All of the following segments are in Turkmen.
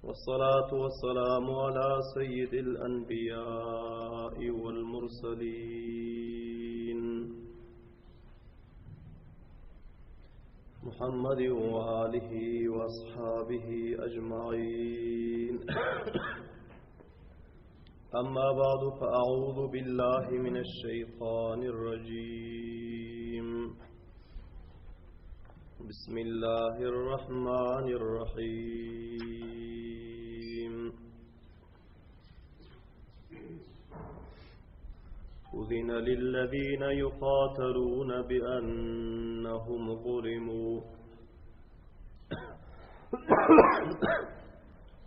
والصلاة والسلام على سيد الأنبياء والمرسلين محمد وآله وأصحابه أجمعين أما بعد فأعوذ بالله من الشيطان الرجيم بسم الله الرحمن الرحيم أذن للذين يقاتلون بأنهم ظلموا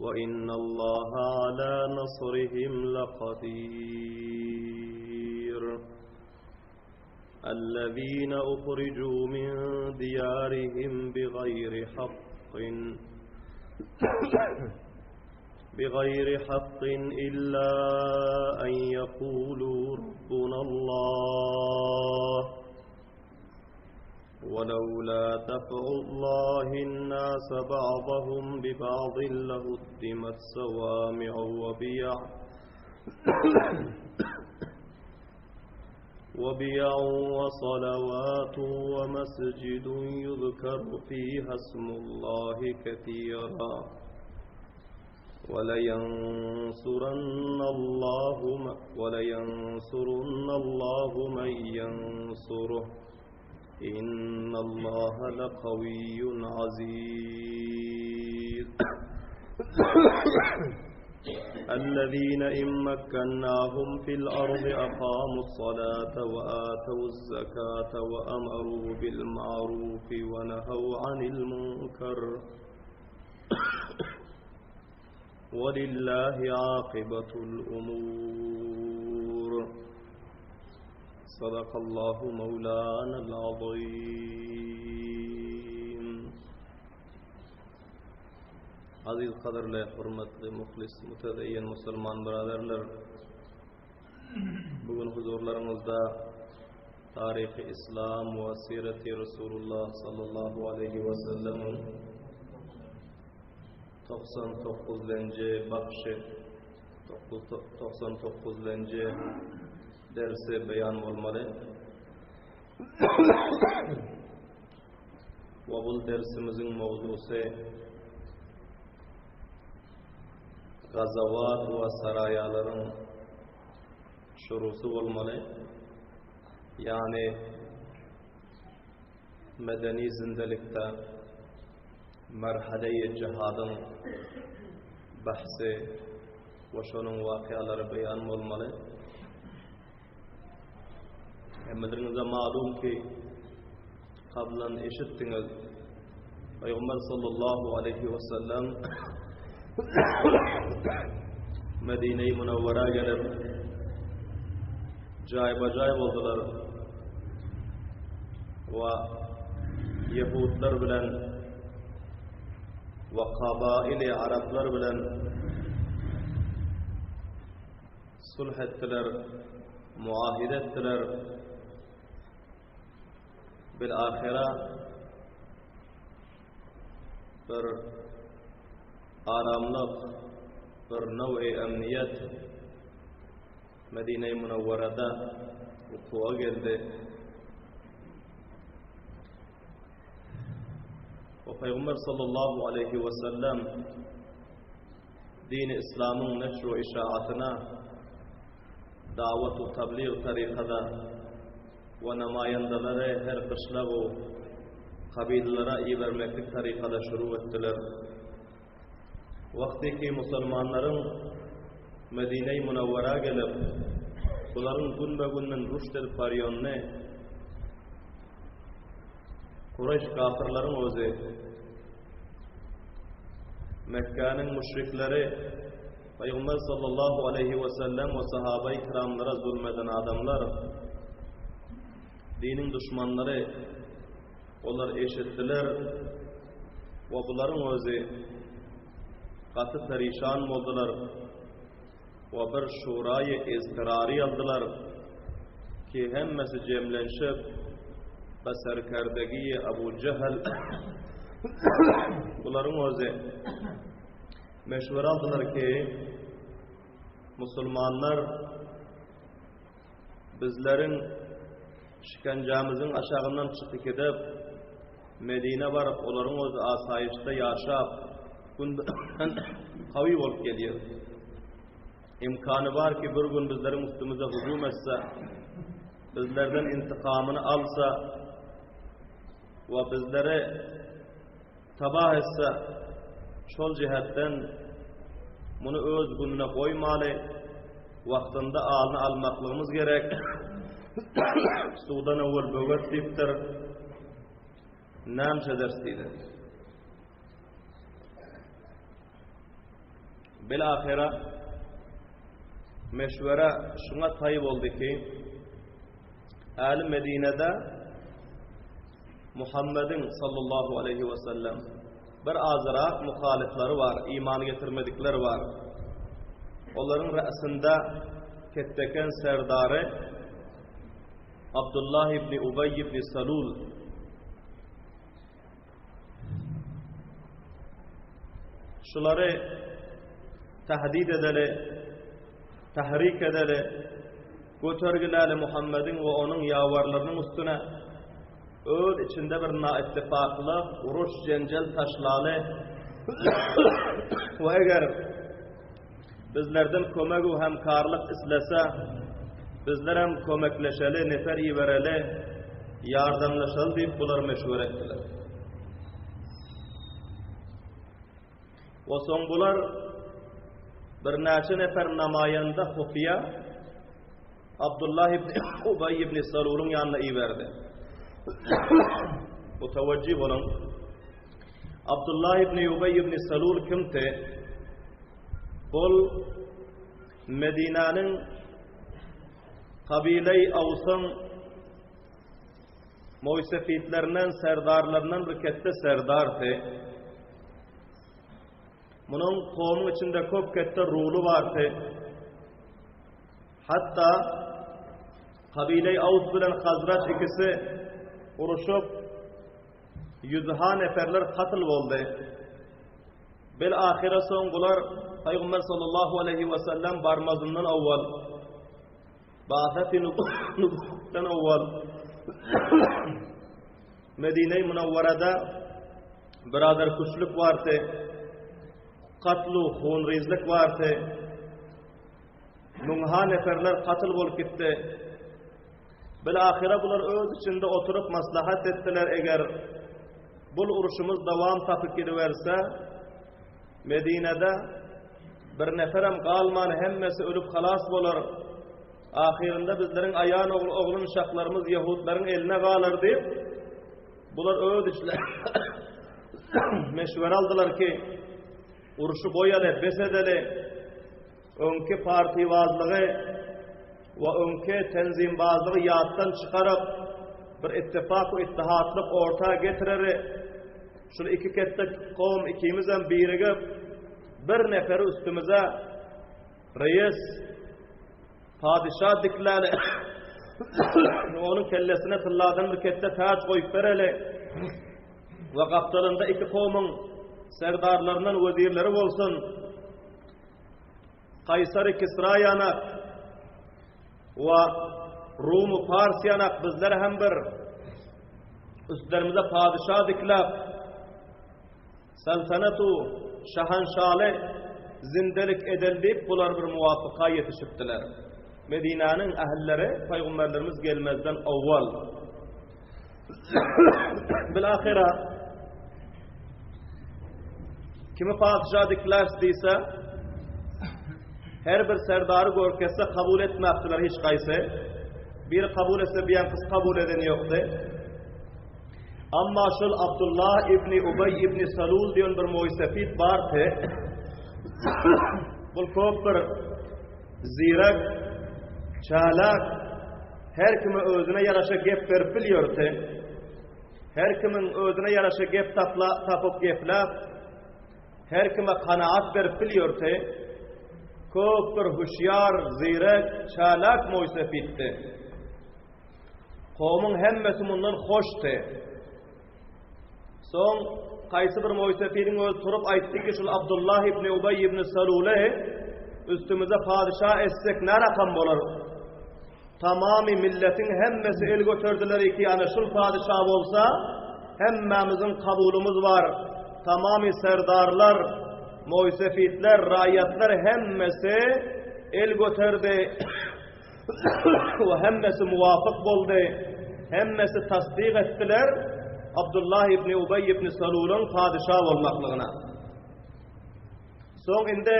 وإن الله على نصرهم لقدير الذين أخرجوا من ديارهم بغير حق بغير حق إلا أن يقولوا ربنا الله ولولا دفع الله الناس بعضهم ببعض لهدمت صوامع وبيع وبيع وصلوات ومسجد يذكر فيها اسم الله كثيرا ولينصرن الله ولينصرن الله من ينصره إن الله لقوي عزيز الذين إن مكناهم في الأرض أقاموا الصلاة وآتوا الزكاة وأمروا بالمعروف ونهوا عن المنكر ولله عاقبة الأمور صدق الله مولانا العظيم Aziz gadyrly, hormatly, muhlis, mütedeyyin musulman biraderler. Bu gün huzurlaryňyzda taryhy Islam we sireti Resulullah sallallahu aleyhi we sellemiň 99-nji bahşy 99-njy dersi beýan bolmaly. We bul dersimiziň mowzusy Gazawat we saraýalaryň şurusy bolmaly. Ýagny medeni zindelikde merhaleýi jihadyň bahsy we şonuň wakyalary beýan bolmaly. Hemmeleriňize malum ki, kablan eşitdiňiz. Peygamber sallallahu aleyhi ve sellem Medine-i Münevvera gelip jaýba-jaý boldular we ýehudlar bilen we kabaili araplar bilen sulh etdiler, muahide etdiler. Bil-ahyra bir aramlyk, bir nöw-i emniýet Medine-i Münewwerede wukuwa geldi. We Pygamber sallallahu aleýhi we sellem dini islamyň neşr we işaatyna dawat we tablyg tarykada we namaýandalary her gyşlag we kabylalara ibermeklik tarykada şuru etdiler. Wagty ki musulmanlaryň Medine-i Munawwara gelip, bularyň günbe-günden rüşd edip barýanyny Kureýş kafirleriň özi Mekgäniň müşrikleri Pygamber sallallahu aleýhi we sellem we sahabai kiramlara zulm eden adamlar diniň duşmanlary olar eşitdiler we bularyň özi gaty perişan boldular we bir şuraýy iztirary aldylar ki hemmesi jemlenşip be serkerdegiýi Abu Jehl. Bularyň özi meşwere aldylar ki, musulmanlar bizleriň şikenjämiziň aşagyndan çykyp gidip, Medinä baryp, olaryň özi asaýyşda ýaşap, gün gawy bolup gelýär. Imkany bar ki, bir gün bizleriň üstümize hüjüm etse, bizlerden intikamyny alsa we bizleri tabah etse, şol jihetden muny öz gününe goýmaly, wagtynda alyny almaklygymyz gerek. Suwdan owal böwet diýipdir. Näme ederis diýdi. Bil-ahyra meşwere şuňa taý boldy ki, äli Medinede Muhammediň sallallahu aleyhi we sellem bir azrak muhalyflary bar, iman getirmedikler bar. Olaryň rəsinde ketdeken serdary Abdullah ibn Ubay ibn Salul Şulary tahdid edeli, tahrik edeli, götergiläli Muhammediň we onuň ýawarlarynyň üstüne öz içinde bir naittifaklyk, uruş, jenjel taşlaly we eger bizlerden kömek we hemkarlyk islese, bizler hem kömekleşeli, nefer ibereli, ýardamlaşaly diýip bular meşwere etdiler. We soň bular birnäçe nefer namaýanda hufiýa Abdullah ibn Ubay ibn Salulyň ýanyna iberdi. Mutawajjih boluň. Abdullah ibn Ubay ibn Salul kimdi? Ol Medinäniň kabileý Awsyň moýsefitlerinden, serdarlaryndan bir ketde serdardy. Munuň kowumyň içinde köp ketde ruly bardy. Hatda kabileý Aws bilen Hazraç ikisi uruşyp, ýüzha neferler katl boldy. Bil ahyra soň bular Pygamber sallallahu aleýhi we sellem barmazyndan owwal Baasati nubuwwatdan owwal Medine-i Munawwarada biraderkuşluk bardy, katlu hunrizlik bardy. Müňha neferler katl bolup gitdi. Bil ahyra bular öz içinde oturyp maslahat etdiler, eger bul uruşymyz dowam tapyp gidiberse, Medinede bir neferem galman hemmesi ölüp halas bolar. Ahyrynda bizleriň aýan ogul oglun şaklarymyz ýehudlaryň eline galar diýip, bular öz içler meşwere aldylar ki, uruşy goýaly, bes edeli, öňki partibazlygy we öňki tenzimbazlygy ýatdan çykaryp, bir ittifak we ittihatlyk orta getireri, şul iki ketde kowum ikimizem birigip, bir neferi üstümize reýes, padyşa dikläli, onuň kellesine tylladan bir ketde täç goýup bereli we gapdalynda iki kowumyň serdarlaryndan wezirleri bolsun, Kaýsary Kisra ýanak we Rumy Pars ýanak bizler hem bir üstlerimize padyşa dikläp saltanatu şahanşaly zindelik edel diýip bular bir muwafyka ýetişipdiler. Medinäniň ähilleri paýgamberlerimiz gelmezden owwal Bil-ahyra kimi patyşa dikläs diýse, her bir serdary görkezse kabul etmäpdiler hiç gaýsy. Biri kabul etse, biýankysy kabul eden ýokdy. Amma şol Abdullah ibni Ubay ibni Salul diýen bir moýsefit bardy. Bul köp bir zirek, çalak, Her kime özüne ýaraşa gep berip bilýärdi. Her kimiň özüne ýaraşa gep tapla, tapyp gepläp, her kime kanaat berip bilýärdi. Köp bir hüşýar, zirek, çalak moýsefitdi. Kowumyň hemmesi mundan hoşdy. Soň. Haýsy bir moýsepiliň özi turup aýtdy ki, şul Abdullah ibn Ubeý ibn Saluly üstümize padyşa etsek ne rakam bolar? Tamamy milletiň hemmesi el göterdiler ki, ana şul padyşa bolsa, hemmämiziň kabulymyz bar. Tamamy serdarlar, moýsefitler, raýatlar hemmesi el göterdi. We hemmesi muwafyk boldy. Hemmesi tasdyk etdiler Abdullah ibn Ubeý ibn Salulyň padyşa bolmaklygyna. Soň indi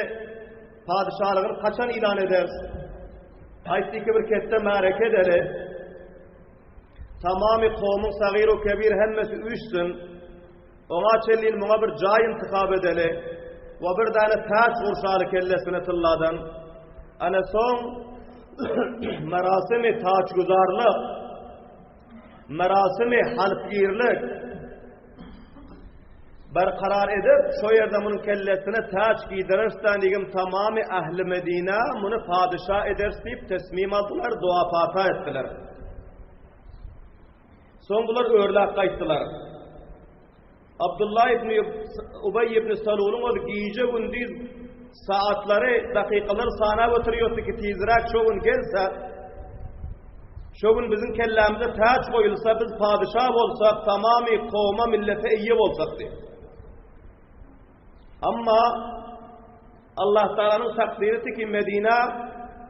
padyşalygyny haçan ilan ederis? Aýtdy ki bir ketde märeke edeli. Tamamy kowmuň sagyr u kebir hemmesi üýşsün. Oňa çenlin muňa bir jaý intihap edeli we bir däne täç gurşaly kellesine tylladan. Ana soň merasimi taçgüzarlyk, merasimi halpgirlik berkarar edip, şo ýerde munuň kellesine täç giydireris diýgim tamamy ähli Medina muny padyşa ederis diýip tesmim aldylar, dua pata etdiler. Soň bular örläp gaýtdylar. Abdullah ibn Ubeý ibn Salulyň özi gije-gündiz saatlary, dakykalary sanap oturýardy ki, tizräk şo gün gelse, şo gün biziň kellämize täç goýulsa, biz padyşa bolsak, tamamy kowma, millete eýe bolsak diýip. Amma Allah Taalanyň takdyry ki Medina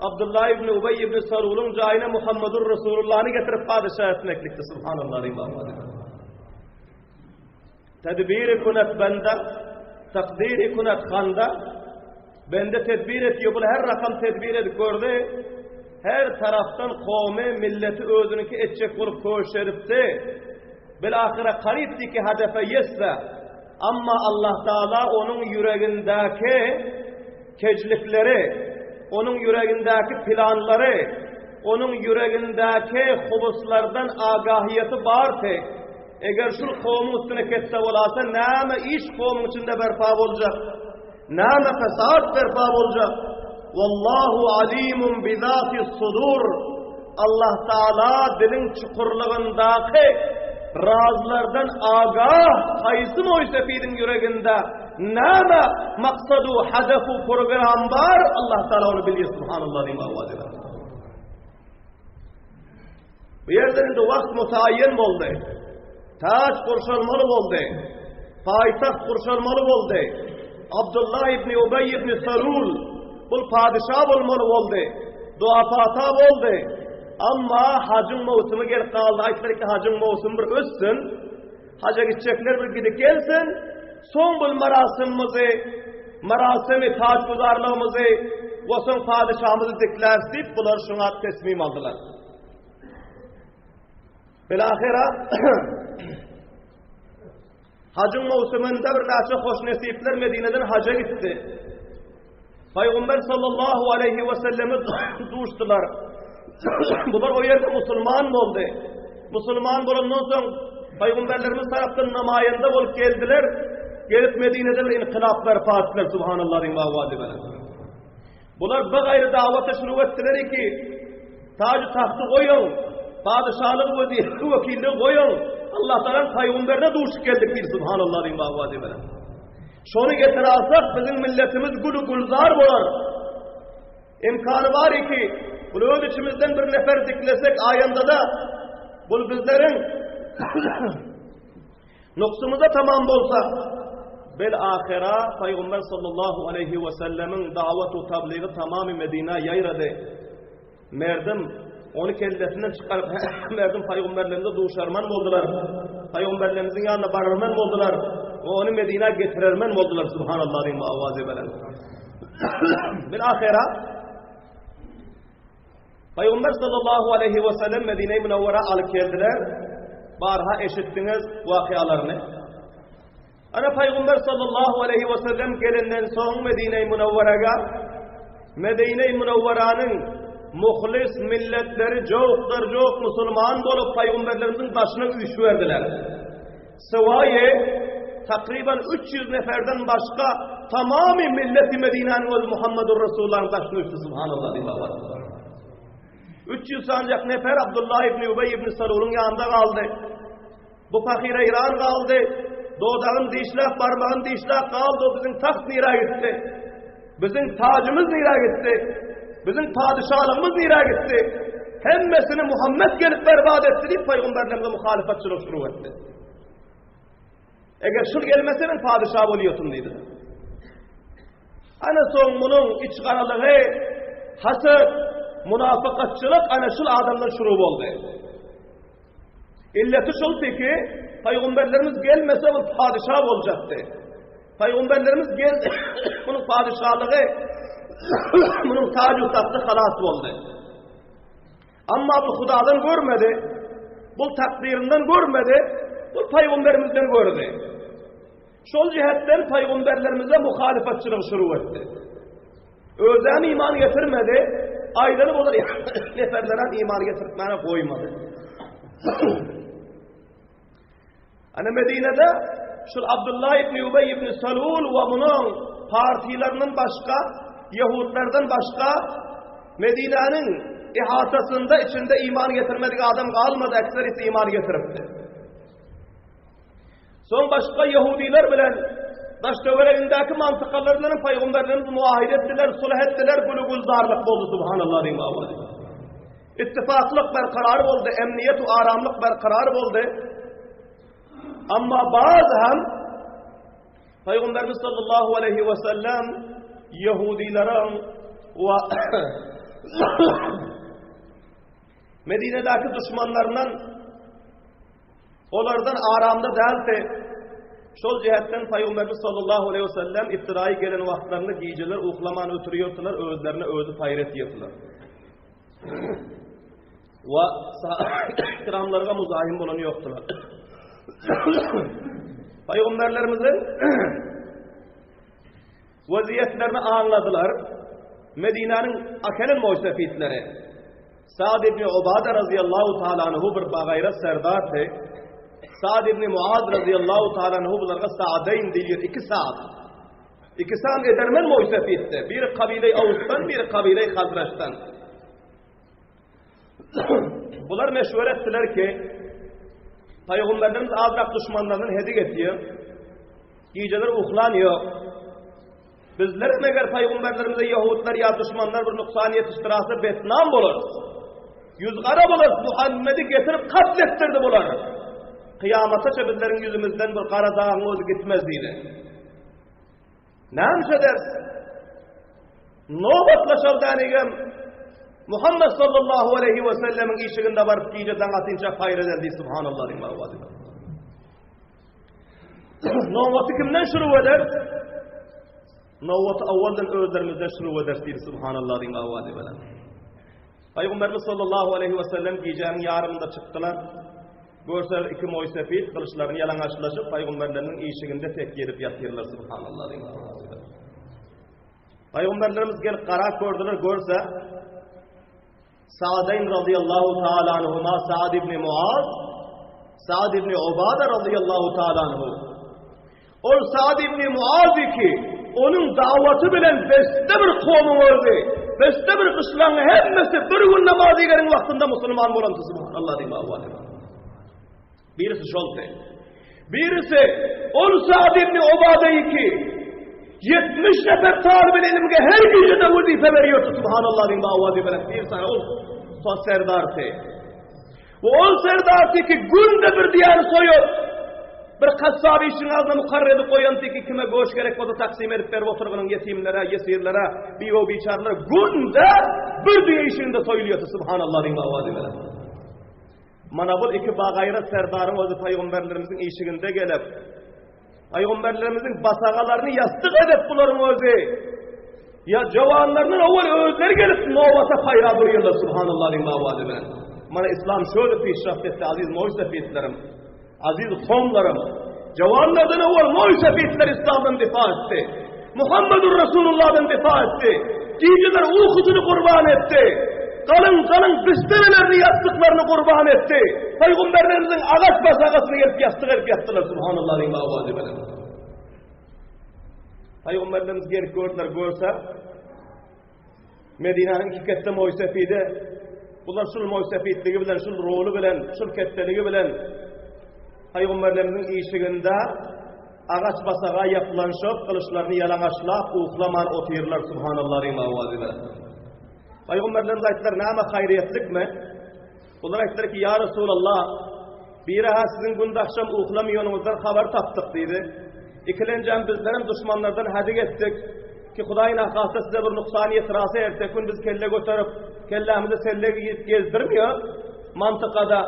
Abdullah ibn Ubey ibn Salulyň jaýyna Muhammedur Resulullahny getirip padyşa etmeklikdi. Subhanallah. Tedbiri kunet bende, takdiri kunet handa. Bende tedbir etiyor. Bul her rakam tedbir edip gördü. Her taraftan kowmy, milleti özüniňki etjek bolup köşüş edipdi. Bil-ahyra garypdy ki hedefe ýetse, amma Allah Taala onuň ýüregindäki kejlikleri, onuň ýüregindäki planlary, onuň ýüregindäki hubuslardan agahiýeti bardy. Eger şul kowumyň üstüne ketse bolasa, näme iş kowumyň içinde berpa boljak? Näme fesat berpa boljak? Wallahu alimun bi zatis sudur. Allah Taala diliň çukurlygyndaky razlardan agah, haýsy moýsefidiň ýüreginde näme maksadu, hedefu, program bar, Allah Taala ony bilýär, subhanallah diýip owaz eder. Bu ýerde indi wagt mutaýyn boldy. Täç gurşalmaly boldy. Paýtagt gurşalmaly boldy. Abdullah ibn Ubeý ibn Salul bul padyşa bolmaly boldy. Dua-pata boldy. Amma hajyň mowsumy gelip galdy. Aýtdylar ki, hajyň mowsumy bir ötsün. Haja gitjekler bir gidip gelsin. Soň bul marasymymyzy, marasymy taçguzarlygymyzy we soň padyşamyzy dikläris diýip, bular şuňa tesmim aldylar. Bilahira Hajyň mowsumynda birnäçe hoşnesipler Medineden haja gitdi. Pygamber sallallahu aleyhi ve selleme duşdular. Bular o ýerde musulman boldy. Musulman bolandan soň Pygamberlerimiz tarapdan namaýanda bolup geldiler. Gelip Medinede bir inkılap berpa etdiler. Subhanallah diýip awazy bilen. Bular bir gaýry dawata şuru etdiler ki, tacı tahtı goýuň, padyşalygy we wekilligi goýuň. Allah Taala pygamberine duşup geldik diýip subhanallah diýip awazy bilen. Şony getir alsak biziň milletimiz gülü gülzar bolar. Imkany bar ki, bul öz içimizden bir nefer diklesek aýanda-da bul bizleriň nuksumyza tamam bolsa, bel ahyra Pygamber sallallahu aleyhi we sellemiň dawat we tabligy tamamy Medina ýaýrady. Merdim ony kellesinden çykaryp, merdim pygamberlerimize duşarman boldular. Pygamberlerimiziň ýanyna bararman boldular we ony Medina getirermen boldular. Subhanallah diýip awazy bilen. Bil ahyra Pygamber sallallahu aleyhi we sellem Medine-i Münewwere alyp geldiler. Barha eşitdiňiz wakyalaryny. Ana Pygamber sallallahu aleyhi we sellem gelenden soň Medine-i Münewwerege Medine-i Münewweranyň muhlis milletleri joklar jok musulman bolup pygamberlerimiziň daşyna üýşüberdiler. Sywaýy takryban 300 neferden başga tamamy milleti Medinäniň öz Muhammedur Resulullahyň daşyna üýşdi subhanallah diýip awaz. 300 sanjak nefer Abdullah ibn Ubey ibn Salulyň ýanynda galdy. Bu pahyr haýran galdy. Dodagyny dişläp, barmagyny dişläp galdy, biziň tagt nirä gitdi? Biziň tacymyz nirä gitdi? Biziň padyşalygymyz nirä gitdi? Hemmesini Muhammet gelip berbat etdi diýip pygamberlerimize muhalyfatçylyk şuru etdi. Eger şul gelmese men padyşa bolýotym diýdi. Ana soň munuň iç garalygy, haset, munafykatçylyk ana şul adamdan şuru boldy. Illeti şol ki, pygamberlerimiz gelmese bu padyşa boljakdy. Pygamberlerimiz geldi, munuň padyşalygy, munuň tacı tagty halas boldy. Amma bu Hudadan görmedi, bu takdyrinden görmedi, bu pygamberimizden gördi. Şol jihetden pygamberlerimize muhalyfatçylyk şuru etdi. Özem iman getirmedi, aýlanyp olar neferlere iman getirtmäne goýmady. Ana Medine'de şul Abdullah ibn Ubey ibn Salul we munuň partiýalaryndan başga, Ýehudlardan başga Medinäniň ihatasynda içinde iman getirmedik adam galmady, ekserisi iman getiripdi. Soň başga ýehudiler bilen daş töweregindäki mantykalar bilen paýgamberlerimiz muahide etdiler, sulh etdiler, gülü gülzarlyk boldy subhanallah diýip awady. Ittifaklyk berkarar boldy, emniýet we aramlyk berkarar boldy. Amma bazı hem Peygamberimiz sallallahu aleyhi ve sellem Yahudileriň we Medinedäki duşmanlaryndan Olardan aramda däldi. Şol jihetden Pygamberimiz sallallahu aleýhi we sellem iftirai gelen wagtlarynda gijeler uklaman ötürýärdiler, özlerine özi paýr etýärdiler. We kiramlarga muzahim bolan ýokdular. Pygamberlerimiziň Weziýetlerini aňladylar. Medinäniň akelen moýsefitleri Sa'd ibn Ubada razyýallahu taala anhu bir bagaýrat serdardy. Sa'd ibn Muaz razyýallahu taala anhu bularga Sa'dayn diýilýär, iki Sa'd. Ikisi hem edermen moýsefitdi. Biri kabile Awsdan, biri kabile Hazraçdan. Bular meşwere etdiler ki, Pygamberlerimiz azrak duşmanlardan hedik etýär. Gijeler uklan ýok. Bizler meger pygamberlerimize ýahudlar ýa duşmanlar bir nuksan ýetişdirasa betnam bolarys. Ýüz gara bolarys, Muhammedi getirip katl etdirdi bular. Kyýamata bizleriň ýüzümizden bir gara dagyň özi gitmez diýdi. Näme ederis? Nobatlaşal dänigem Muhammed sallallahu aleyhi ve sellemiň işiginde baryp gije daň atynça paýr ederdi subhanallah diýip. Nobaty kimden şuru eder? Nobaty awaldan özlerimizden şuru eder diýdi subhanallah diýip awazy bilen. Peygamberimiz sallallahu aleyhi ve sellem gijäniň ýarymynda çykdylar. Görseler iki moýsefit gylyçlaryny ýalaňaçlaşyp Peygamberleriniň işiginde tek gelip ýatyrlar subhanallah diýip awazy bilen. Peygamberlerimiz gelip garap gördüler, görse Sa'dayn radıyallahu ta'ala anhuma Sa'd ibn Muaz, Sa'd ibn Ubada radıyallahu ta'ala anhu. Ol Sa'd ibn Muaz ki, onun davaty bilen beste bir kowmuň özi, beste bir gyşlagyň hemmesi bir gün namaz igeriň wagtynda musulman bolan subhanallah diýip awazy. Birisi şoldy. Birisi ol Sa'd ibn Ubade ki, 70 nefer talyb ilimge her gijede wezipe berýärdi subhanallah diýip awazy bilen. Bir sany ol serdardy. We ol serdardy ki günde bir diýany soýup, bir kassap işiň agzyna mukarrer edip goýan ki kime goş gerek bolsa taksim edip berip oturgynyň ýetimlere, ýesirlere, biwo biçarlara günde bir düýe işinde soýulýardy subhanallah diýip awazy bilen. Mana bul iki bagaýrat serdaryň özi pygamberlerimiziň işiginde gelip, pygamberlerimiziň basagalaryny ýassyk edip bularyň özi ýa jawanlarynyň owal özleri gelip nobata paýra durýarlar subhanallah diýip awazy bilen. Mana islam şöyle pişraft etdi aziz moýsefitlerim, aziz kowumlarym. Jawanlardan owal moýsefitler islamdan difa etdi. Muhammedur Resulullah'dan difa etdi. Gijeler uykusunu kurban etdi. Galyň galyň bisterelerini ýassyklaryny gurban etdi. Pygamberlerimizin agaç basagasyny gelip ýassyk edip ýatdylar subhanallah diýip awazy bilen. Pygamberlerimiz gelip gördüler görse Medinäniň iki ketde moýsefidi bular şul moýsefitligi bilen, şul roly bilen, şul ketdeligi bilen Pygamberlerimiziň işiginde. Agaç basaga ýaplanyşyp, gylyçlaryny ýalaňaçlap, uklaman otyrlar, Subhanallah diýiň owazy bilen. Pygamberlerimiz aýtdylar, näme haýryýetlikmi? Olar aýtdylar ki, ýa Resulallah, biri-hä siziň günde agşam uklamaýanyňyzdan habar tapdyk diýdi. Ikilenjem bizlerem duşmanlardan hädik etdik ki, Hudaý nahasta size bir nuksan ýetirase erteki gün biz kelle göterip, kellämize selle geýip gezdirmeýär mantykada.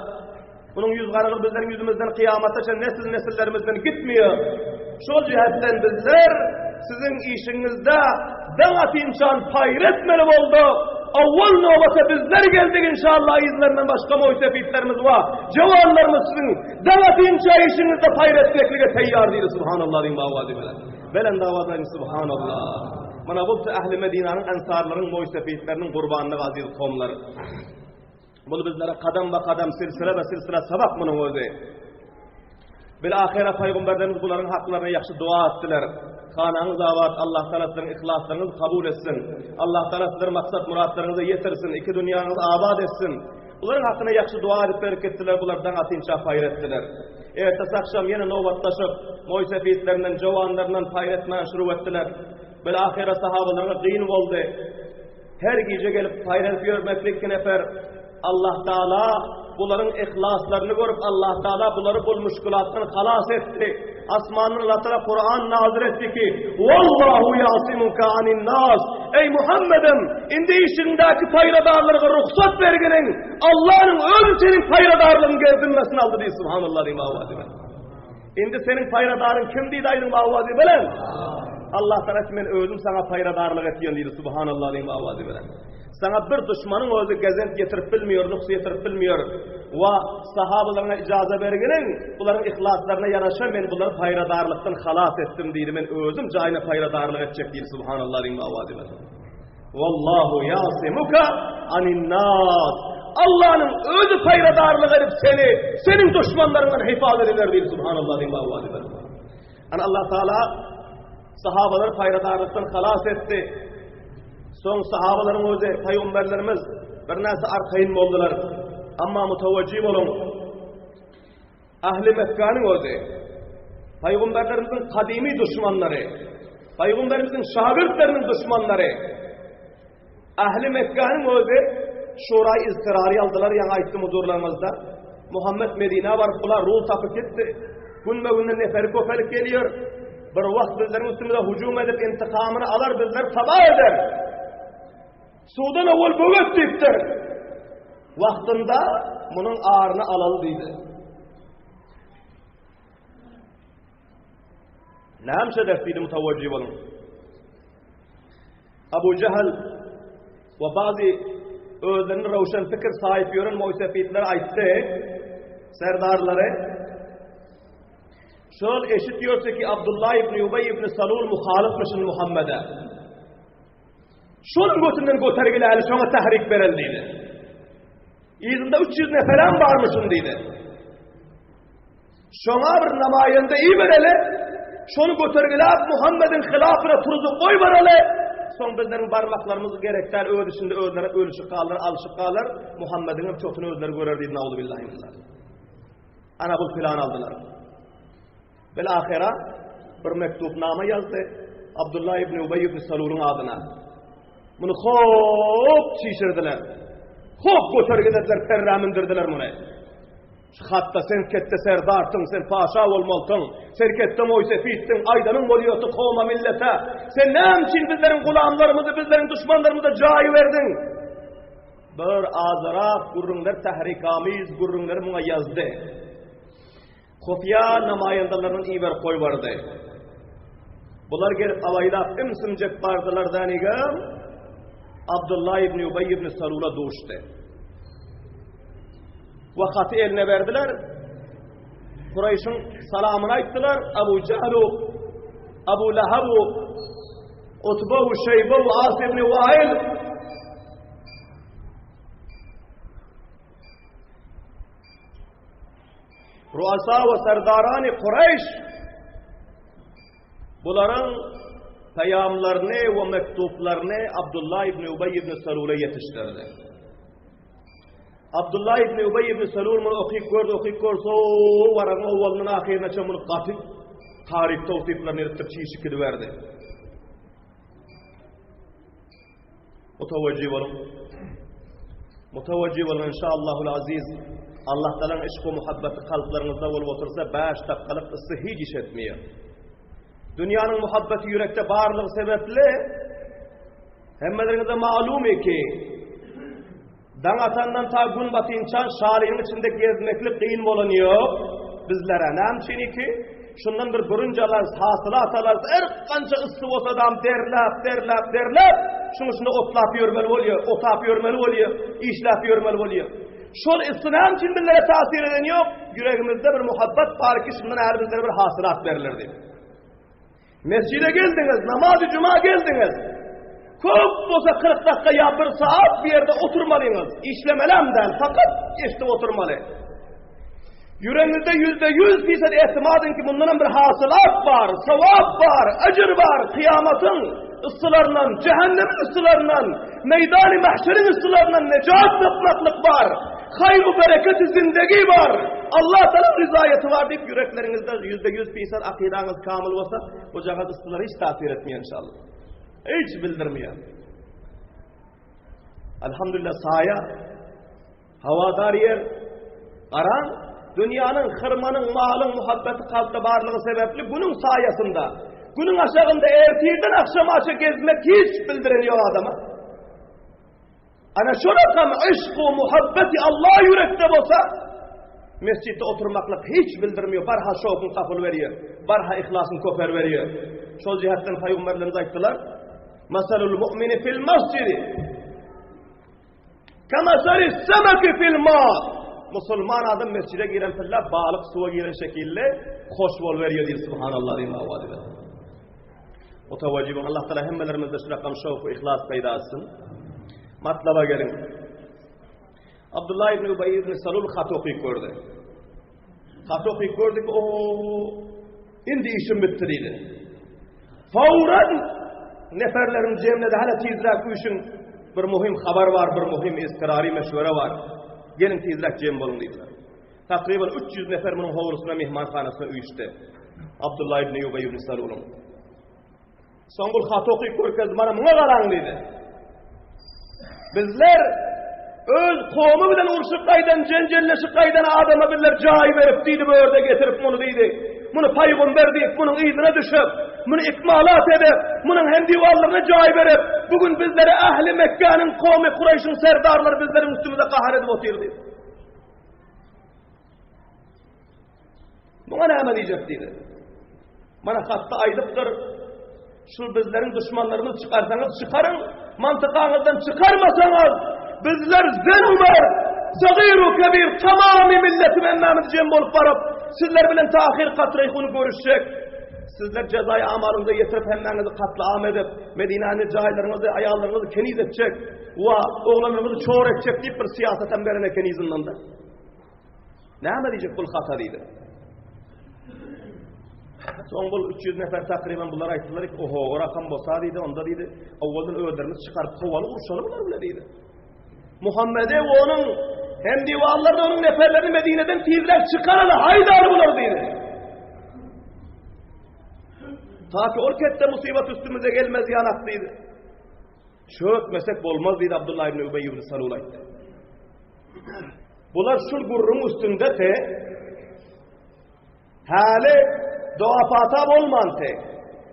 Munuň ýüz garalygy bizleriň ýüzümizden kyýamata çenli nesil-nesillerimizden gitmeýär. Şol jähetden bizler siziň işiňizde daň atynçan paýr etmeli bolduk. Owwal nobata bizler geldik inşallah yzlaryndan başga moýsefitlerimiz bar. Jowanlarymyz siziň daň atynça işiňizde paýr etmeklige teýýar diýdi subhanallah diýiň bawazy bilen. Belent awaz aýdyň subhanallah. Mana bu ähli Medinanyň ensarlaryň moýsefitleriniň gurbanlygy aziz kowumlar. Bul bizlere kadam ba kadam silsile be silsile sabak munuň özi. Bil ahyra paýgamberlerimiz bularyň haklaryna ýagşy dua etdiler. Hanaňyz abat, Allah Taala siziň yhlaslaryňyzy kabul etsin. Allah Taala sizleriň maksat muratlaryňyza ýetirsin, iki dünýäňizi abat etsin. Bularyň hakyna ýagşy dua edip berip gitdiler, bular daň atynça paýr etdiler. Ertesi agşam ýene nobatlaşyp, moýsefitlerinden, jowanlaryndan paýr etmäge şurug etdiler. Bil ahyra sahabalaryňa gyn boldy. Her gije gelip paýlanyp ýörmeklik iki nefer Allah Taala bularyň yhlaslaryny görüp Allah Taala bulary bul müşkülatdan halas etdi. Asmandan Allah Taala Kur'an nazil etdi ki Wallahu yasimuka anin nas. Ey Muhammedem indi işiňdäki paýradarlyga rugsat berginiň Allah'yň özi seniň paýradarlygyň gerdimmesini aldy diýdi subhanallah diýip awazy bilen. Indi seniň paýradaryň kim diýdi aýdyň awazy bilen. Allah Taala men özüm saňa paýradarlyk etýän diýdi subhanallah diýip awazy bilen. Saňa bir duşmanyň özi gezent getirip bilmiyor, nuks getirip bilmiyor. Wa sahabalaryna ijaza berginiň, bularyň yhlaslaryna ýaraşa men bulary paýradarlykdan halas etdim diýdi. Men özüm jaýyna paýradarlyk etjek diýdi subhanallah diýip awazy bilen. Wallahu yasimuka anin nas. Allah'ın özü payradarlyk edip seni, senin düşmanlarından hifazet eder diýip subhanallah diýip awazy bilen. Ana Allah Taala sahabalary paýradarlykdan halas etdi. Soň sahabalaryň özi paýgamberlerimiz bir näçe arkaýyn boldular. Amma mutawajjih boluň. Ähli Mekgäniň özi, paýgamberlerimiziň gadymy duşmanlary, paýgamberimiziň şagirtleriniň duşmanlary, ähli Mekgäniň özi şuraý iztirary aldylar, ýaňy aýtdym huzurlaryňyzda. Muhammet Medinä baryp, bular rul tapyp gitdi. Günbe-günden neferi köpelip gelýär. Bir wagt bizleriň üstümize hüjüm edip, intikamyny alar, bizleri tabah eder. Suwdan owal böwet diýipdir. Wagtynda munuň aryny alaly diýdi. Näme eder diýdi mutawajjih boluň. Abu Jahl we bazy özlerini röwşen pikir saýyp ýören moýsefitler aýtdy, serdarlary Şol eşit ýörse ki Abdullah ibn Ubay ibn Salul muhalyfmyşyn Muhammede. Şonuň götünden götergiläli şoňa tahrik bereli diýdi. Yzynda 300 neferem barmyşyn diýdi. Şoňa bir namaýanda ibereli, şony götergiläp Muhammediň hylafyna turuzyp goýbereli. Soň bizleriň barmaklarymyz gerek däl, öz içinde özleri ölüşip galar, alşyp galar. Muhammediň hem çotuny özleri görer diýdi. Nauzubillahi min zalik. Ana bu plan aldylar. Bil-ahyra bir mektubnama ýazdy Abdullah ibn Ubeý ibn Salulyň adyna. Muny hop çişirdiler. Hop götergilediler, perrä mündürdiler muny. Şu hatda sen ketde serdarsyň, sen paşa bolmalysyň, sen ketde moýsefitdiň, aýdanyň bolýardy kowma millete. Sen näme üçin bizleriň gulamlarymyzy, bizleriň duşmanlarymyza jaý berdiň? Bir azyrak gürrüňler tährikamiz gürrüňleri muňa ýazdy. Hufiýa namaýandalaryny iberip goýbardy. Bular gelip awaýlap ümsümjek bardylar dänigem, Abdullah ibn Ubeý ibn Salula duşdy. We haty eline berdiler. Kureýşiň salamyny aýtdylar. Abu Jahlu, Abu Lahabu, Utba we Şeýbe we As ibn Wail Ruasa we serdarany Kureýş bularyň peýamlaryny we mektuplaryny Abdullah ibn Ubey ibn Salula ýetişdirdi. Abdullah ibn Ubey ibn Salul muny okyp gördi, okyp görse, waragyň owalyndan ahyryna çenli muny gaty. Taryp towsyplaryny edipdir, çişip gidiberdi. Mutawajjih boluň. Mutawajjih boluň inşallahul aziz. Allah Taalanyň yşky muhabbeti kalplaryňyzda bolup otursa, 5 dakikalyk yssy hiç iş etmeýär. Dünýäniň muhabbeti ýürekde barlygy sebäpli hemmeleriňize malum ki, Daň atandan ta gün batynça şalynyň içinde gezmeklik kyn bolan ýok bizlere. Näme üçin ki? Şundan bir bürünç alarys, hasylat alarys. Her gança yssy bolsadam derläp, derläp, derläp, şuň içinde otlap ýörmeli bolýar, otap ýörmeli bolýar, işläp ýörmeli bolýar. Şol yssy näme üçin bizlere täsir eden ýok? Ýüregimizde bir muhabbat bar ki, şundan äri bizlere bir hasylat berler diýip. Mescide geldiňiz, namaz-y juma geldiňiz. Köp bolsa 40 dakika ýa bir saat bir ýerde oturmalyňyz. Işlemelem däl, fakat eşidip oturmaly. Ýüregiňizde yüzde yüz fisad ehtimal edin ki bundan hem bir hasylat bar, sawap bar, ejir bar, kıyamatyň yssylaryndan, cehennemiň yssylaryndan, meýdany mahşeriň yssylaryndan nejat tapmaklyk bar. Haýr-u bereketi zindegi bar. Allah Taala rizaýeti bar diýip ýürekleriňizde 100% fisad akydaňyz kamyl bolsa, bu jagaz yssylar hiç täsir etmeýär inşallah. Hiç bildirmeýär. Alhamdulillah saýa hawadar ýer garan dünýäniň hyrmanyň malyň muhabbeti kalpda barlygy sebäpli günüň saýasynda günüň aşagynda ertirden akşamaça gezmek hiç bildiren ýok adama. Ana şu rakam yşk we muhabbeti Allah ýürekde bolsa, mesjitde oturmaklyk hiç bildirmiýär, barha şowkuň tapyl berýär, barha yhlasyň köper berýär. Şol jihetden paýgamberlerimiz aýtdylar, Masalul mu'mini fil mesjidi Kamasali semeki fil ma. Musulman adam mesjide giren pille balyk suwa giren şekilde hoş bol berýär diýip subhanallah diýip awaz eder. Mutawajjih Allah Taala hemmelerimizde şu rakam şowk we ihlas peýda etsin. Matlaba geliň. Abdullah ibn Ubay ibn Salul hat okyp gördi. Hat okyp gördi ki, o indi işim bitdi diýdi. Fawran neferlerin jemledi, hala tizräk üýşüň. Bir muhim habar bar, bir muhim istirari meşwere bar. Geliň tizräk jem boluň diýdiler. Takryban 300 nefer munuň howlusyna mehmanhanasyna üýşdi. Abdullah ibn Ubay ibn Salulyň. Soň bul haty okyp görkezdi, mana muňa garaň diýdi. Bizler öz kowmy bilen urşup gaýdan, jenjelleşip gaýdan adama bizler jaý berip diýdi, bu ýerde getirip muny diýdi. Muny paýgamber diýip, munuň yzyna düşüp, muny ikmalat edip, munuň hem diwallaryna jaý berip, bu gün bizlere ähli Mekgäniň kowmy Kureýşiň serdarlary bizleriň üstümize gahar edip otyr diýdi. Muňa näme diýjek diýdi. Mana hatda aýdypdyr, şu bizleriň duşmanlarymyz çykarsaňyz çykaryň, mantykaňyzdan çykarmasaňyz, bizler zenumer, sagyr kebir tamamy milletim hemmämiz jem bolup baryp, sizler bilen tahir katreýhuny görüşjek. Sizler jezaýy amalyňyza ýetirip hemmäňizi katly am edip, Medinäni jaýlaryňyzy, aýallaryňyzy keniz etjek we oglanlaryňyzy çor etjek diýip bir syýasat hem beren eken yzyndan-da. Näme diýjek bul hata diýdi. Soň bul 300 nefer takryban bular aýtdylar ki, oho, o rakam bolsa diýdi, onda diýdi, owaldan özlerimiz çykaryp kowaly urşaly bular bile diýdi. Muhammede we onuň hem diwarlaryny onuň neferlerini Medineden tizräk çykaraly, haýdaly bular diýdi. Ta ki ol ketde musibat üstümize gelmez ýanak diýdi. Çökmesek bolmaz diýdi Abdullah ibn Ubey ibn Salul aýtdy. Bular şul gürrüň üstünde te häli doga-pata bolman te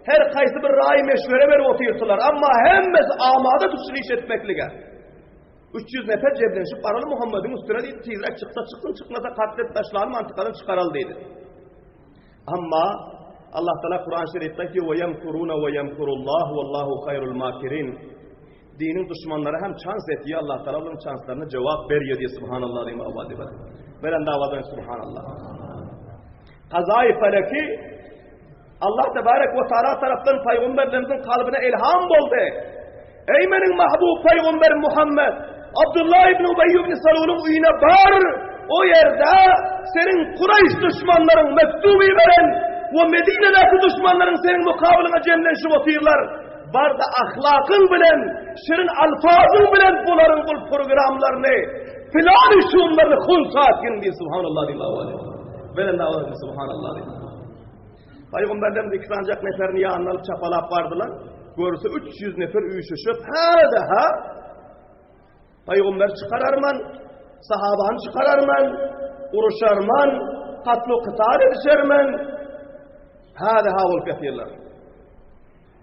her kaýsy bir raý meşwere berip otyrdylar. Amma hemmesi amada tutuşyp iş etmeklige. 300 nefer jeblenişip baraly Muhammediň üstüne diýdi, tizräk çyksa çyksyn, çykmasa katlet taşlaly mantykadan çykaraly diýdi. Amma Allah Taala Kur'an-ı Şerifde aýtýar: "Ve yemkuruna ve yemkurullah vallahu hayrul makirin." Diniň duşmanlary hem çans etýär, Allah Taala olaryň çanslaryna jogap berýär diýip subhanallah diýip awaz edip. Beren dawadan subhanallah. Kazaý feleki Allah tebarek we taala tarapdan paýgamberlerimiziň kalbyna ilham boldy. Eý meniň mahbub paýgamberim Muhammed, Abdullah ibn Ubey ibn Salulyň öýüne bar, o ýerde seniň Kureýş duşmanlaryň mektuby beren we Medinedäki duşmanlaryň seniň mukabylyňa jemlenişip otyrlar. Bar-da ahlakyň bilen, şirin alfazyň bilen bularyň bul programlaryny, plan şumlaryny hunsa etgin diýip subhanallah diýip awal. Beren awal subhanallah diýip. Pygamberlerimiz iki sanjak neferini ýanyna alyp çapalap bardylar. Görse 300 nefer üýşüşip, hä-de-hä Pygamber çykararman, sahabany çykararman, uruşarman, katlu kytal edişermen. Hä-de-hä bolup ýatyrlar.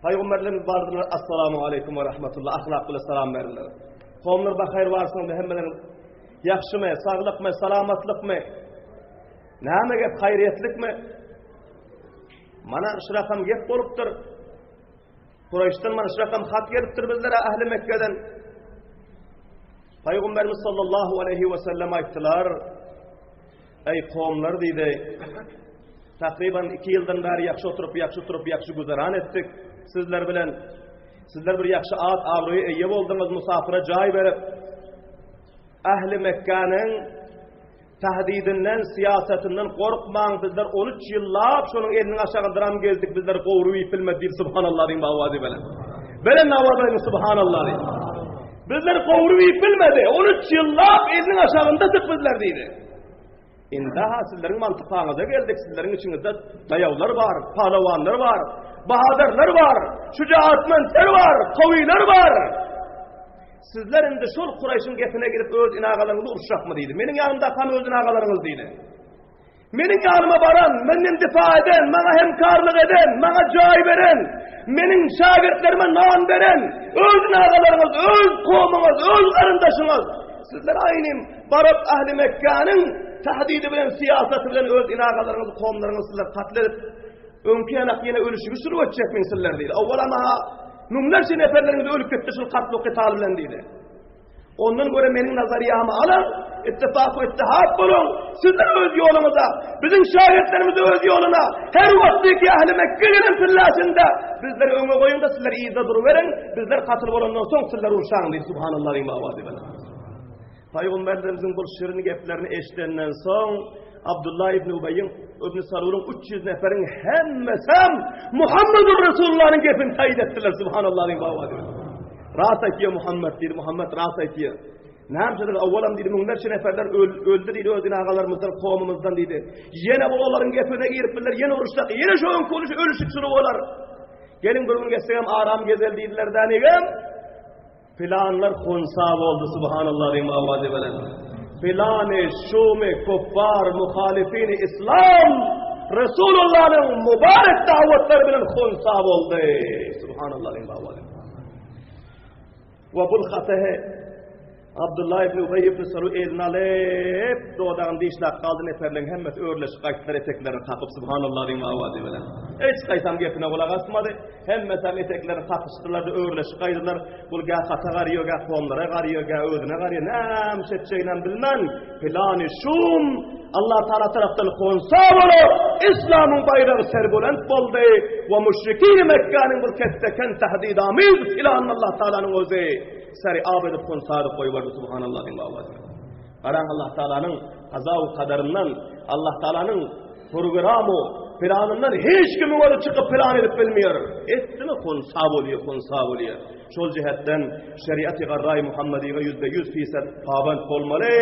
Pygamberlerimiz bardylar, Assalamu aleýkum we rahmetullah, ahlak bilen salam berdiler. Kowumlar bahaýr barsyňyzmy hemmeleriňiz? Ýagşymy, saglykmy, salamatlykmy? Näme gep, haýryýetlikmi? Mana şu rakam gep bolupdyr. Kuraýyşdan mana şu rakam hat gelipdir bizlere ähli Mekgeden. Pygamberimiz sallallahu aleyhi we sellem aýtdylar, Eý kowumlar diýdi, takryban 2 ýyldan bäri ýagşy oturyp, ýagşy oturyp, ýagşy güzeran etdik sizler bilen. Sizler bir ýagşy at, abraýa eýe bolduňyz, musafyra jaý berip, ähli Mekgäniň Tahdidinden, syýasatyndan gorkmaň, bizler on üç ýyllap şonuň eliniň aşagyndanam gezdik, bizler gowrup iýip bilmedi diýip subhanallah diýiň owazy bilen. Belent owaz aýdyň subhanallah diýip. Bizler gowrup iýip bilmedi, on üç ýyllap eliniň aşagyndadyk bizler diýdi. Indi-ha sizleriň mantykaňyza geldik, sizleriň içiňizde daýawlar bar, palawanlar bar, bahadyrlar bar, şujaatmentler bar, kawylar bar. Sizler indi şol Kuraýşyň gepine girip öz inagalaryňyzy uruşjakmy diýdi. Meniň ýanymdakam öz inagalaryňyz diýdi. Meniň ýanyma baran, menden difa eden, maňa hemkarlyk eden, maňa jaý beren, meniň şägirtlerime nan beren, öz inagalaryňyz, öz kowumyňyz, öz garyndaşyňyz. Sizler aýnym baryp ähli Mekgäniň tahdidi bilen, syýasaty bilen öz inagalaryňyzy, kowumlaryňyzy sizler katl edip, Öňki ýanak ýene ölüşigi şurup etjekmiň sizler diýdi. Owwalam ha müňlerçe neferleriňiz ölüp gitdi şul katl kytal bilen diýdi. Ondan görä meniň nazariýamy alyň, ittifak we ittihad boluň, sizler öz ýoluňyza, biziň şägirtlerimiz öz ýoluna, her wagtky ähli Mekke gelen pilläsinde bizleri öňe goýuň-da sizler yzda duruberiň, bizler katyl bolandan soň sizler urşaň diýdi. Subhanallah diýip owazy bilen. Pygamberlerimiziň bu şirin geplerini eşidenden soň, Abdullah ibn Ubeýiň, ibn Salulyň 300 neferiň hemmesem Muhammedur Resulullah'yň gepini taýyt etdiler. Subhanallah diýip owazy bilen. Rast aýtýar Muhammed diýdi, Muhammed rast aýtýar. Näme üçin awwalam diýdi, müňlerçe neferler öldi diýdi öz agalarymyzdan, kowumymyzdan diýdi. Ýene bu olaryň gepine girip bizler ýene uruşsak, ýene şu öňki uruş ölüşik şuny bolar. Geliň bir gün geçsegem aram gezel diýdiler dänigem. Planlar hunsa boldy subhanallah diýiň owazy bilen. Plany şumy kuffar muhalifini islam Resulullah'yň mübarek dawatlary bilen hunsa boldy. Subhanallah diýiň owazy. We bul haty Abdullah ibn Ubey ibn Salul eline alyp, dodagyny dişläp galdy, neferleň hemmesi örleşip gaýtdylar eteklerini kakyp, subhanallah diýiň owazy bilen. Hiç gaýtam gepine gulak asmady. Hemmesem eteklerini kakyşdylar-da, örleşip gaýdylar. Bul gä hata garýar, gä kowumlara garýar, gä özüne garýar. Näme iş etjeginem bilmän, pylany şum Allatagala tarapdan honsa bolup, islamyň baýragy serbolent boldy we müşrikini Mekgäniň bul kesseken tahdidamiz pylanyny Allatagalanyň özi seri ab edip honsa edip goýberdi. Subhanallah diýiň owazy. Garaň Allatagalanyň kaza we kadaryndan, Allatagalanyň Programu planyndan hiç kimiň özi çykyp plan edip bilmeýär. Etdimi hunsa bolýar, hunsa bolýar. Şol jihetden şeriaty garraý Muhammediýe 100% fisad pabent bolmaly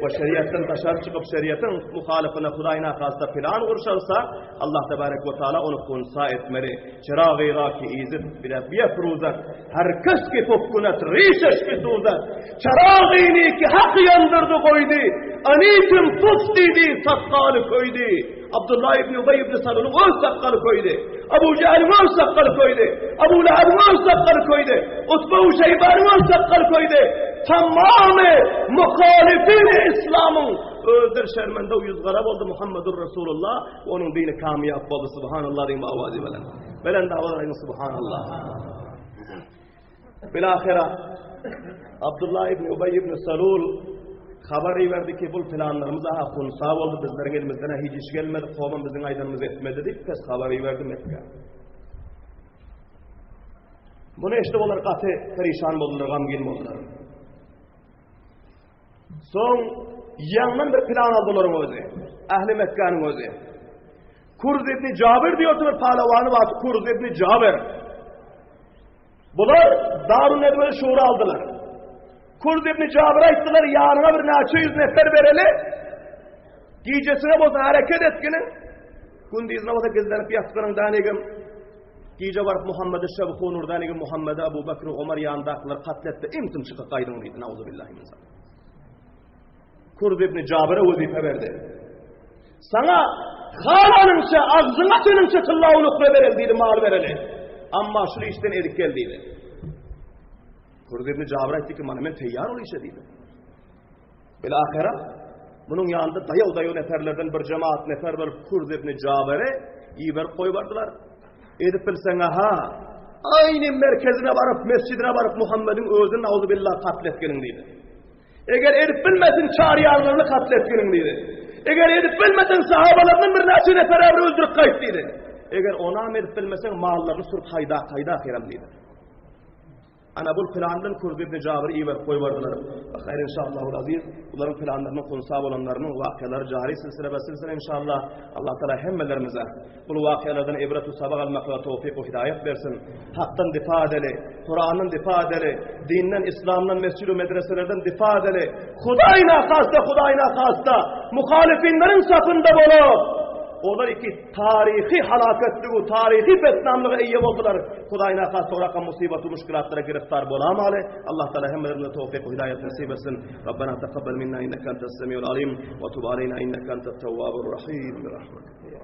we şeriatdan daşary çykyp şeriatyň muhalyfyna Hudaý nahasta plan gurşalsa, Allah tebarek we taala ony hunsa etmeli. Çyragy ki izit bile biyefruzat her kes ki fukkunat rişeş bisuzat. Çaragyny ki hak ýandyrdy goýdy, Anitim puf diýdi, sakgaly köýdi. Abdullah ibn Ubeý ibn Salulyň öz sakgaly köýdi. Abu Jahiliň öz sakgaly köýdi. Abu Lahabyň öz sakgaly köýdi. Utba we Şeýbanyň öz sakgaly köýdi. Tamamy muhalifini islamyň özleri şermende we ýüzgara boldy Muhammedur Resulullah onuň dini kamyýap boldy subhanallah diýip owazy bilen. Belent owaz aýdyň subhanallah. Bilahira Abdullah ibn Ubay ibn Salul habar iberdi ki, bu planlarymyz aha hunsa boldy, bizleriň elimizden hiç iş gelmedi, kowum biziň aýdanymyzy etmedi diýip, pes habar iberdi Mekge. Muny eşidip olar gaty perişan boldular, gamgyn boldular. Soň ýaňdan bir plan aldy olaryň özi. Ähli Mekgäniň özi. Kurz ibn Jabir diýip bir palawany bar, Kurz ibn Jabir. Bular Darun Nedwede şura aldylar. Kurz ibn Jabir aýtdylar, ýanyňa bir näçe ýüz nefer bereli. Gijesine bolsa hereket etginiň. Gündizine bolsa gizlenip ýatgynyň dänegim. Gije baryp Muhammedi Şebhunur dänegim Muhammedi Abu Bekr Omar ýanyndakylar katl etdi. Imtim çykyp gaýdyň diýdi. Nauzubillahi min zalik. Kurz ibn Jabire wezipe berdi. Sana halanyňça, agzyňa çeniňçe tylla ulukra bereli diýdi, mal bereli. Amma şu işden edip gel diýdi. Kurz ibn Jabir aýtdy ki, mana men teýýar ol işe diýdi. Bil ahira munuň ýanynda daýaw-daýaw neferlerden bir jemaat nefer bolup Kurz ibn Jabiri iberip goýbardylar. Edip bilseň aha, aýny merkezine baryp, mesjidine baryp Muhammediň özüni auzubillah katl etgeniň diýdi. Eger edip bilmesin çar ýarlaryny katl etginiň diýdi. Eger edip bilmeseň sahabalardan birnäçe neferi öldürip gaýt diýdi. Eger onam edip bilmeseň mallaryny sürüp haýda haýda ahyram diýdi. Ana bul plan bilen Kurz ibn Jabir iberip goýberdiler. Haýr inşallahul aziz. Bularyň planlarynyň hunsa bolanlarynyň wakalary jary silsile be silsile inşallah. Allah Taala hemmelerimize bul wakalardan ibret we sabak almaklyga towfik we hidaýat bersin. Hakdan difa edeli, Kurandan difa edeli, dinden, islamdan, mesjid we medreselerden difa edeli. Hudaýna hasta, Hudaýna hasta, muhalifinleriň safynda bolup, olar iki taryhy halakatlygy, taryhy betnamlyga eýe boldular. Hudaýna hasta oraka musibat we muşkilatlara giriftar bolamaly. Allah Taala hemmelerimize towfik we hidaýat nasip etsin. Rabbena takabbal minna innaka entas semiul alim we tub aleyna innaka entat tawwabur rahim. Bi rahmetika ya.